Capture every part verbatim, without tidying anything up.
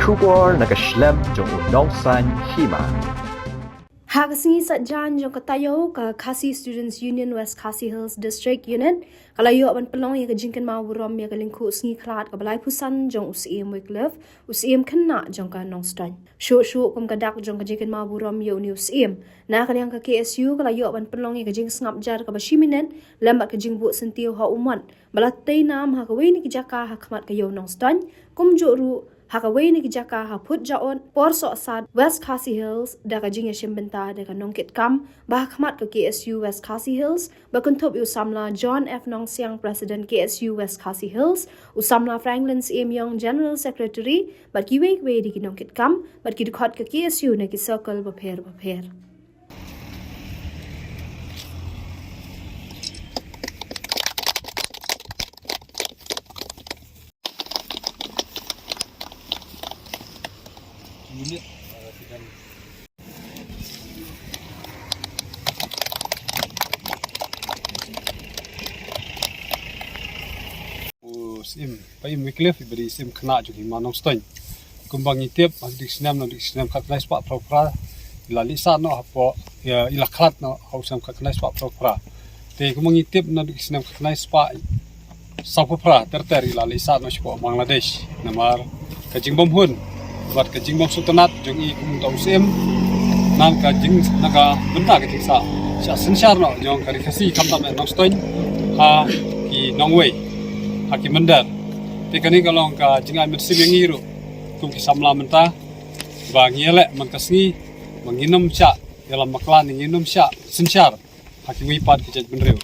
Khubor na ka shlem jong u nongsan hima. Ha ka sngi Saitjaiñ jong ka taïew, ka Khasi Students Union West Khasi Hills District Unit ka la ïoh ban pynlong ïa ka jingkynmaw burom ïa ka lyngkhuh sngi khlad kaba laiphew san jong u Syiem Wycliffe, u Syiem khynnah jong ka Nongstoiñ. Shuh shuh kum ka dak jong ka jingkynmaw burom ïa une u Syiem, na ka liang ka K S U ka la ïoh ban pynlong ïa ka jingsngap jar kaba shi minit lem bad ka jingbuh syntiew ha u mon ba la tei nam ha kawei na ki jaka ha khmat ka ïew Nongstoiñ, kumjuh ruh ha kawei na ki jaka ha Phutjaud, Porsohsat, West Khasi Hills, da ka jingïashim bynta da ka nongkitkam ba ha khmat ka K S U West Khasi Hills, ba kynthup ïa u samla John F Nongsiang, President K S U West Khasi Hills, u samla Franklin Syiem Ïong, General Secretary, bad kiwei kiwei de ki nongkitkam bad ki dkhot ka K S U na ki circle bapher bapher. U Syiem Paiem Wycliffe, i ba dei Syiem khynnah jong hima Nongstoiñ. Kumba ngi tip, ha ka dei snem, na dei snem khatkhyndai spah phrapra, i la leit sah noh hapoh, ïa, i la khlad noh ha u snem khatkhyndai spah phrapra. Te kumba ngi tip, na dei snem khatkhyndai spah sawphew phra ter ter i la leit sah noh shapoh Bangladesh. Namar ka jingbym hun bad ka jingbym sngewtynnat jong i kum uta u Syiem, na ka jing, na ka bynta ka jingsah shah synshar noh jong ka Ri Khasi khamtam eh Nongstoiñ ha ki nongwei, ha ki mynder. Te kane ka long ka jingai mynsiem ïa ngi ruh kum ki samla mynta, ba ngi ïaleh man ka sngi ba ngin ym shah ïalam bakla ne ngin ym shah synshar ha kiwei pat ki jaitbynriew.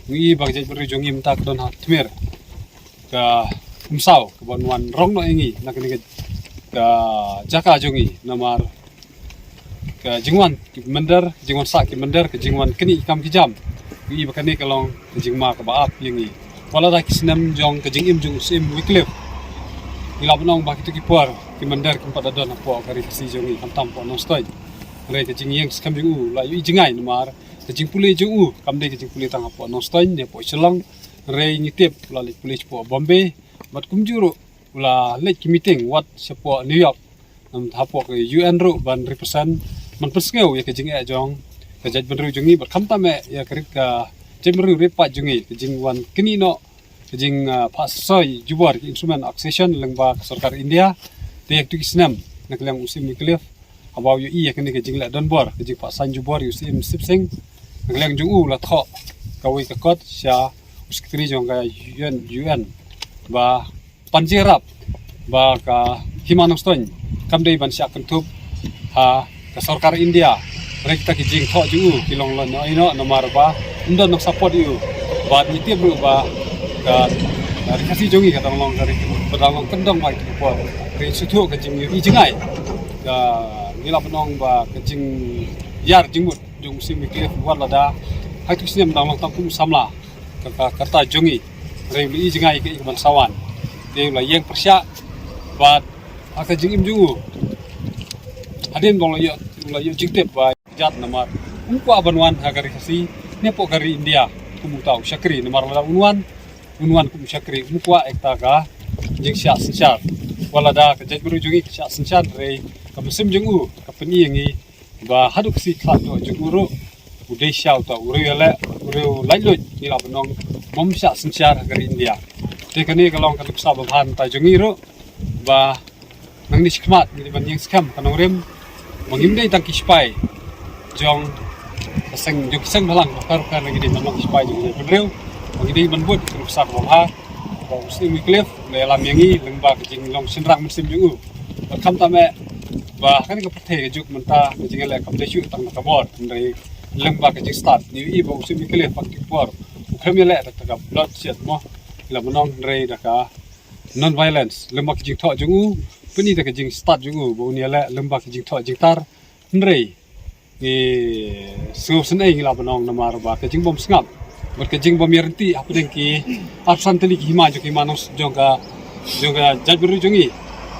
Ngi i ba ka jaitbynriew jong ngi mynta ka don ha tmier ka umsaw kaban wan rong noh ïa ngi na kane ka, ka jaka jong ngi, namar ka jingwan ki mynder, ka jingwan sah ki mynder, ka jingwan knieh ki kam ki jam. Ngi i ba kane ka long ka jingma kaba ap ïa ngi. Wat la da ki snem jong ka jingim jong u Syiem Wycliffe, ngi lah ban ong ba kito ki por ki mynder kim pat da don hapoh ka Ri Khasi jong ngi, khamtam hapoh Nongstoiñ. Hynrei ka jingïeng skhem jong u la ïohi jngai, namar ka jingpule jong u kam dei ka jingpule tang hapoh Nongstoiñ ne hapoh Shillong. Hynrei ngi tip u la leit pule shapoh Bombay, bad kumjuh ruh u la leit ki meeting wat shapoh New York, nam hapoh ka U N ruh ban represent, ban pynsngew ïa ka jingeh jong ka jaitbynriew jong ngi, bad khamtam eh ïa ka rit ka jaitbynriew rit paid jong ngi, ka jingwan knieh noh, ka jing, ah, phah soi jubor ki instrument accession lyngba ka sorkar India. Te ïa kito ki snem, na ka liang u Syiem Wycliffe, haba u ïohi ïa kane ka jingleh donbor, ka jingphah saiñ jubor ïa u Syiem Sipsing, na ka liang jong u la thoh kawei ka kot sha u Secretary jong ka U N, U N, ba pan jingïarap ba ka hima Nongstoiñ kam dei ban shah kynthup ha ka sorkar India. Hynrei kita ki jingthoh jong u ki long lehnoh ïehnoh, namar ba ym don nong support ïa u. Bad ngi tip ruh ba ka, ka Ri Khasi jong ngi ka dang long ka ri ba dang long kyndong ba ki por. Hynrei shuh shuh ka jingïohi jngai, ka, ngi lah ban ong ba ka jingïar jingmut jong u Syiem Wycliffe, wat la da ha kito ki snem dang long tang kum u samla ka, ka, ka rta jong ngi. Hynrei u la ïohi jngai ïa kaei kaban sa wan. Te u la ïeng pyrshah, bad ha ka jingim jong u, hadien ba u la ïoh, u la ïoh jingtip ba jait, namar um kwah ban wan ha ka Ri Khasi ne hapoh ka ri India kum uta u shakri, namar lada un wan, un wan kum u shakri, um kwah ïa kata ka jingshah synshar. Wat la da ka jaitbynriew jong ngi ka shah synshar, hynrei ka mynsiem jong u ka pyni ïa ngi ba haduh ka sngi khlad jong u ruh u dei sha uta u riew ïaleh, u riew laitluid, ngi lah ban ong, bym shah synshar ha ka ri India. Te kane ka long ka nuksa babha na ka bynta jong ngi ruh, ba nangne shakhmat ngi dei ban ïeng skhem ka nongrim ba ngim dei tang ki sipai jong ka seng, jong ki seng bhalang bapher bapher, ngi dei ban long ki sipai jong ki jaitbynriew. Ba ngi dei ban bud ka nuksa kaba bha ba u Syiem Wycliffe u la ïalam ïa ngi lyngba ka jinglong shynrang mynsiem jong u. Bad khamtam eh ba ha kane ka pyrthei ka juk mynta ka jingïaleh kam dei shuh tang na ka bor, hynrei lyngba ka jingstad. Ngi ïohi ba u Syiem Wycliffe ha kito ki por u khlem ïaleh da ka bloodshed mo, ngi lah ban ong, hynrei da ka non-violence, lyngba ka jingthoh jong u, pyni da ka jingstad jong u ba un ïaleh lyngba ka jingthoh jingtar. Hynrei ngi sngewsynei, ngi lah ban ong, namar ba ka jingbym sngap bad ka jingbym ïaryntih hapdeng ki arphew san tylli ki hima jong ki hima Nongstoiñ, jong ka, jong ka jaitbynriew jong ngi.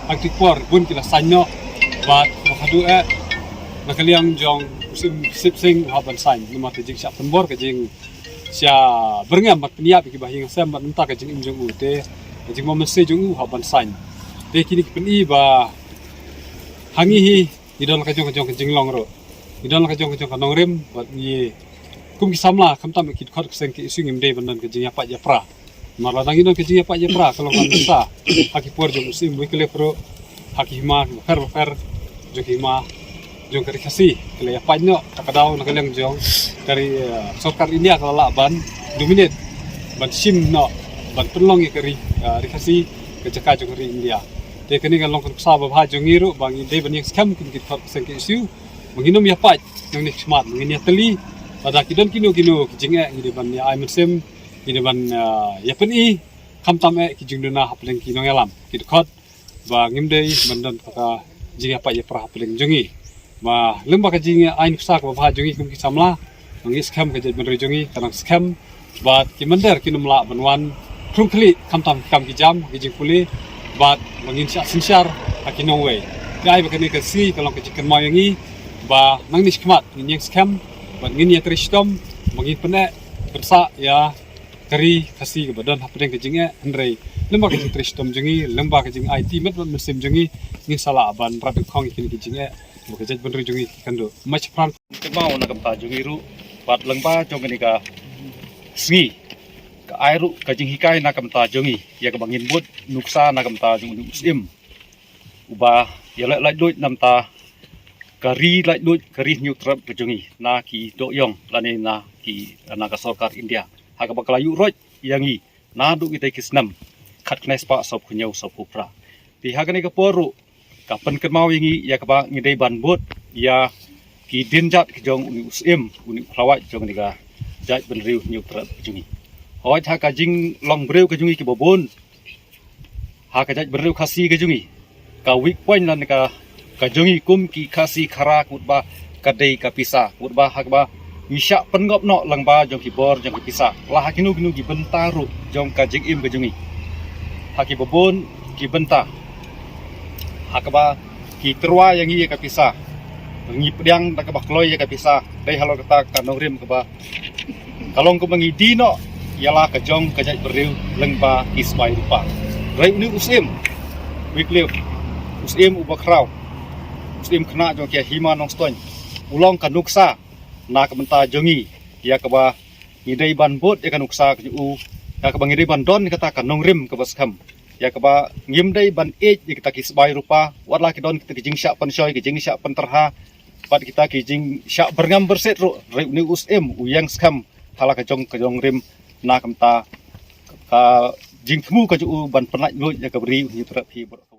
Ha kito ki por bun ki la saiñ noh, bad haduh eh na ka liang jong u Syiem Sipsing u hap ban saiñ, namar ka jingshah pynbor, ka jing shah byrngem bad pynïap ïa kiba ha ïing ha sem bad mynta ka jingim jong u, te ka jingbym mynsiem jong u hap ban saiñ. Te kine ki pyni ba Ha ngi hi, ngi don la ka jong ka jong ka jinglong ruh. Ngi don la ka jong ka jong ka nongrim, bad ngi kum ki samla, khamtam ki dkhot ki seng ki issue ngim dei ban don ka jingïapait ïapra. Namar lada ngi don ka jingïapait ïapra, ka long ka nuksa ha ki por jong u Syiem Wycliffe ruh, ha ki hima ki bapher bapher jong ki hima jong ka Ri Khasi, ki la ïapait noh, ka daw na ka liang jong ka ri, eh, sorkar India ka la lah ban dominate, ban shim noh, ban pynlong ïa ka ri, eh, Ri Khasi ka jaka jong ka ri India. Te kane ka long ka nuksa babha jong ngi ruh, ba ngi dei ban ïeng skhem kum ki dkhot ki seng ki issue, ba ngin ym ïapait nangne shakhmat, ba ngin ïatylli, lada ki don kino kino ki jingeh, ngi dei ban ïa ai mynsiem, ngi dei ban, eh, ïapyni, khamtam eh ki jingduna hapdeng ki nongïalam, ki dkhot, ba ngim dei ban don ka jingïapait ïapra hapdeng jong ngi. Ba lyngba ka jingai nuksa kaba bha jong ngi kum ki samla, ba ngi skhem ka jaitbynriew jong ngi ka nang skhem, bad ki mynder kin ym lah ban wan khrum khlieh khamtam ki kam ki jam, ki jingpule, bad ba ngin shah synshar ha ki nongwei. Te ai ba kane ka sngi ka long ka jingkynmaw ïa ngi, ba nangne shakhmat ngin ïeng skhem, bad ngin ïatrei shitom, ba ngin pyneh pynsah ïa ka ri Khasi kaba don hapdeng ka jingeh, hynrei lyngba ka jingtrei shitom jong ngi, lyngba ka jingaiti met bad mynsiem jong ngi, ngin sa lah ban rat khong ïa kine ki jingeh ba ka jaitbynriew jong ngi ki kynduh. Mashaphrang, kynmaw na ka bynta jong ngi ruh, bad lyngba jong kane ka sngi, ka ai ruh ka jinghikai na ka bynta jong ngi ïa kaba ngin bud nuksa na ka bynta jong une u Syiem uba ïaleh laitluid na ka bynta ka ri laitluid, ka Ri Hynñiewtrep ka jong ngi na ki doh ïong lane na ki, na ka sorkar India, ha kaba ka la ïuh roit ïa ngi naduh kitei ki snem khatkhyndai spah sawphew hynñiew sawphew phra. Te ha kane ka por ruh ka pynkynmaw ïa ngi ïa kaba ngi dei ban bud ïa ki dienjat ki jong une u Syiem, une u khlawait jong kane ka jaitbynriew Hynñiewtrep ka jong ngi. Hooid, ha ka jinglong briew ka jong ngi kiba bun, ha ka jaitbynriew Khasi ka jong ngi, ka weak point lane ka, ka jong ngi kum ki Khasi Khara, ka mut ba ka dei ka pisa, ka mut ba ha kaba ngi shah pynngop noh lyngba jong ki bor jong ki pisa, la ha kino kino ki bynta ruh jong ka jingim ka jong ngi. Ha kiba bun ki bynta, ha kaba ki tyrwa ïa ngi ïa ka pisa, ngi pdiang da kaba kloi ïa ka pisa, dei halor kata ka nongrim kaba ka long kumba ngi die noh ïa la ka jong ka jaitbynriew lyngba ki sbai rupa. Hynrei une u Syiem Wycliffe, u Syiem uba khraw, u Syiem khynnah jong ka hima Nongstoiñ, u long ka nuksa na ka bynta jong ngi ïa kaba ngi dei ban bud ïa ka nuksa ka jong u, ïa kaba ngi dei ban don kata ka nongrim kaba skhem, ïa kaba ngim dei ban ïeit ïa kita ki sbai rupa, wat la ki don kita ki jingshah pynshoi, ki jingshah pyntyrha, bad kita ki jingshah byrngem byrsiet ruh, hynrei une u Syiem u ïeng skhem ha la ka jong ka nongrim na ka bynta ka jingthmu ka jong u ban pynlait luid ïa ka ri Hynñiewtrep hi baroh.